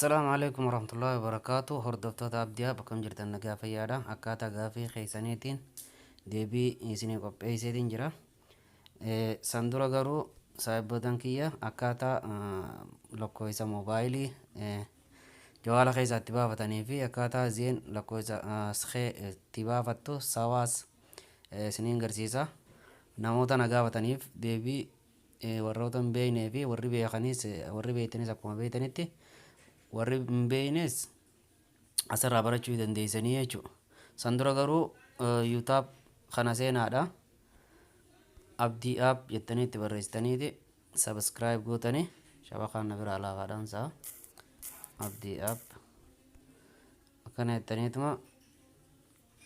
Assalaamu alaikum warahmatullahi wabarakaatu. Hordoftoota Abdiyaa, bakkam jirtan? Nagaa fayyaadha. Akkaataa gaafii keessaniitiin deebii isinii qopheesseetiin jira. San dura garuu, saahibbotan kiyya, akkaataa lakkoofsa moobaayilii jawaala keessaa itti baafatanii fi akkaataa Zain lakkoofsa itti baafattu sawaas isiniin garsiisa. Namoota na gaafataniif deebii, warroota hin beeknee fi warri beekanis, warri beektanis akkuma beektanitti, warri hin beeknes asirraa barachuu dandeessanii jechuudha. San dura garuu YouTube kana seenaadha. Abdii App jettanii itti barreessitaniiti subscribe gootanii, shabakaan na biraa laafaadhaan sa'a. Abdii App akkana jettaniituma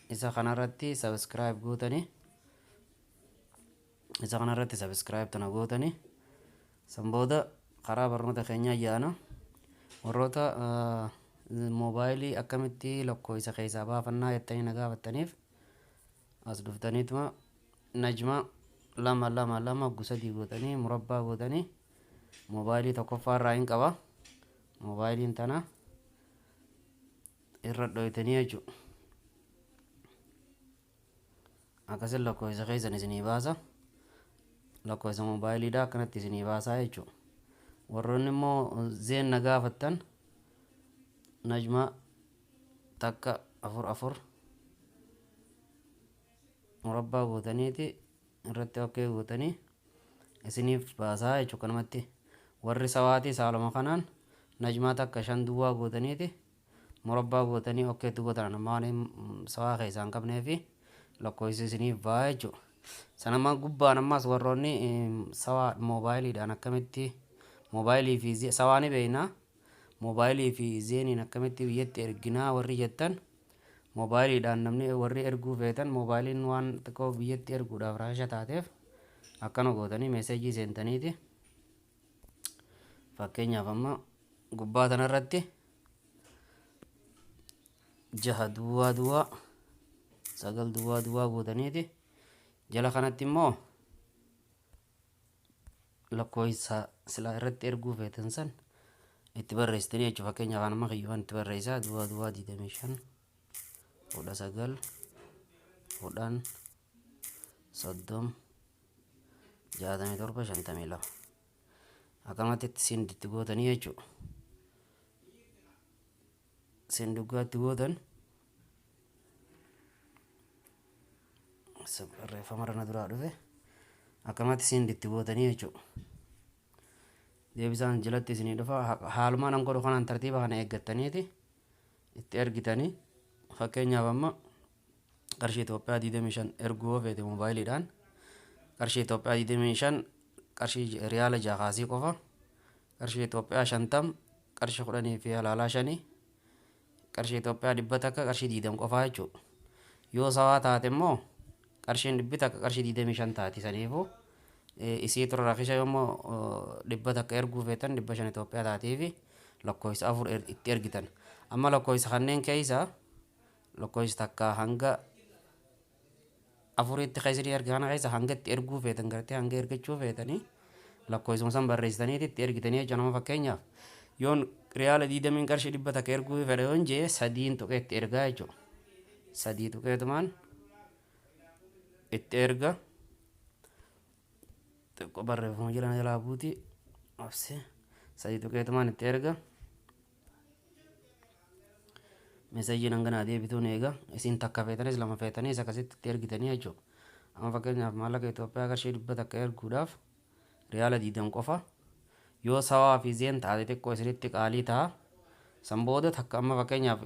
isa kanarratti subscribe gootanii, isa kanarratti subscribe tana gootanii, san booda karaa barnoota keenyaa yaana. Warroota moobaayilii akkamitti lakkoofsa keessaa baafannaa jettanii na gaafattaniif, as dhuftaniituma najma 2 2 2 3 gootanii, murabbaa gootanii, moobaayilii tokkoffaa irraa hin qaba, moobaayiliin tana irra dhoytanii jechuudha. Akkasin lakkoofsa keessan isinii baasa. Lakkoofsa moobaayiliidha akkanatti isinii baasaa jechuudha. Warroonni immoo Zain na gaafattan, najma 1 4 4 murabbaa gootaniiti irratti okay gootanii isiniif baasaa jechuudha kanumatti. Warri sawaatii saaluma kanaan najmaa 1 5 duwwaa gootaniiti murabbaa gootanii okay tti gootan. Amma waan sawaa keessaa hin qabnee fi lakkoofsi isiniif ba'a jechuudha. Sanama gubbaan ammas warroonni sawaa moobaayiliidhaan akkamitti moobaayilii fi sawaa ni beekna. Moobaayilii fi Zainiin akkamitti biyyatti erginaa warri jettan, moobaayiliidhaan namni warri erguu feetan, moobaayiliin waan xiqqoo biyyatti erguudhaaf raasha taateef, akkana gootanii meeseejii seentaniiti. Fakkeenyaaf amma gubbaa tanarratti 6 duwwaa duwwaa 9 duwwaa duwwaa gootaniiti, jala kanatti immoo lakkoofsa silaa irratti erguu feetan san itti barreessitanii jechuudha. Fakkeenyaaf amma kiyyumaan itti barreessaa duwwaa duwwaa 25 19 10 30 67 52 akkanumatti itti send itti gootanii jechuudha. Send dhugaa itti gootan, barreeffama irra na duraa dhufe, akkanumatti send itti gootanii jechuudha. Deebisaan jalatti isinii dhufa. Haalumaan an godhu kanaan tartiiba kana eeggattaniiti itti ergitanii. Fakkeenyaaf amma qarshii Itoophiyaa 25 erguu yoo feete, moobaayiliidhaan qarshii Itoophiyaa 25 qarshii riyaala 6 kaasii qofa, qarshii Itoophiyaa 50 qarshii 10 fi halaalaa 5, qarshii Itoophiyaa 100 qarshii 20 qofaa jechuudha. Yoo sawaa taate immoo qarshiin 100 qarshii 25 taati. Saniifuu isii tura rakisha. Yommuu 100 erguu feetan, 500 Itoophiyaa taatii fi lakkoofsa 4 itti ergitan. Amma lakkoofsa kanneen keessa lakkoofsa 1 hanga 4tti keessanii erga kana keessa hanga itti erguu feetan, gartee hanga ergachuu feetanii, lakkoofsuma san barreessitaniiti itti ergitanii jechuudha. Nama fakkeenyaaf yoon riyaala 20n qarshii 100 erguu fedha yoon jee, sadiin tuqee itti ergaa jechuudha. Sadii tuqeetumaan itti erga. Xiqqoo barreeffama jala jalaa buuti obse. Sadii tuqeetumaan itti erga. Meeseejiin hanganaa deebituun eega. Isin takka feetanis lama feetanis akkasitti itti ergitanii jechuudha. Amma fakkeenyaaf maallaqa Itoophiyaa qarshii 100 erguudhaaf riyaala 20 qofa. Yoo sawaa fi Zain taate xiqqoo isinitti qaalii ta'a. San booda takka, amma fakkeenyaaf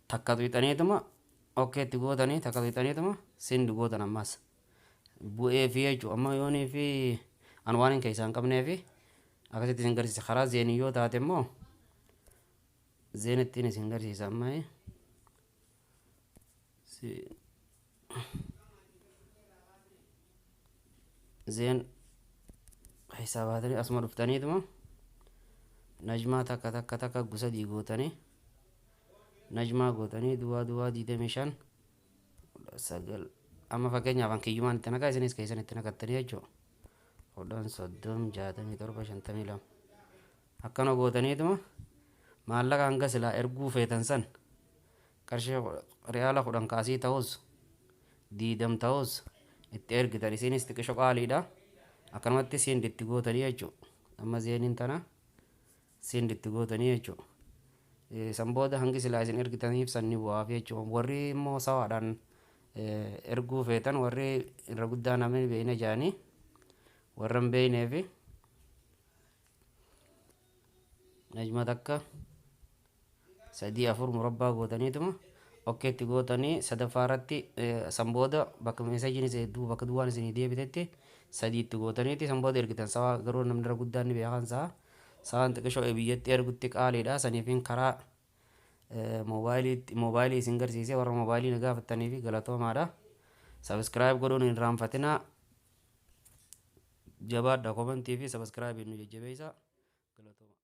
takka tuqxaniituma okay itti gootanii, takka tuqxaniituma send gootan, ammas bu'ee fi jechuudha. Amma yoonii fi an waan hin keessaa hin qabnee fi akkasitti isin garsiisa. Karaa Zainii yoo taate immoo Zainittiin isin garsiisa. Amma Zain keessaa baatanii asuma dhuftaniituma najmaa 1 1 1 3 gootanii, najmaa gootanii duwwaa duwwaa 25 9. Amma fakkeenyaaf an kiyyumaan itti naqaa, isinis keessan itti naqattanii jechuudha. 10 30 67 52 akkana gootaniituma Maallaqa hanga silaa erguu feetan san, qarshii riyaala 10 kaasii ta'us, 20 ta'us, itti ergitan. Isinis xiqqisho qaaliidha. Akkanumatti send itti gootanii jechuudha. Amma Zainiin tana send itti gootanii jechuudha. San booda hangi silaa isin ergitaniif san ni bu'aaf jechuudha. Warri immoo sawaadhaan erguu feetan, warri irra guddaa namni beeyna jaanii, warra hin beeyneefi najma takka sadii afur murabbaa gootaniituma okaytti gootanii, sadaffaa irratti san booda bakka messageiin hedduu bakka duwwaan isinii deebitetti sadii itti gootaniiti san booda ergitan. Sawaa garuu namni irra guddaan ni beekan. Sa'a sa'aan xiqqishoo biyyatti ergutti qaaliidha. Saniifin karaa moobaayilii isin garsiise. Warra moobaayilii na gaafattanii fi galatoomaadha. Subscribe godhuun hin irraanfatinaa. Jabaadha, commentii fi subscribe nu jajjabeessa. Galatooma.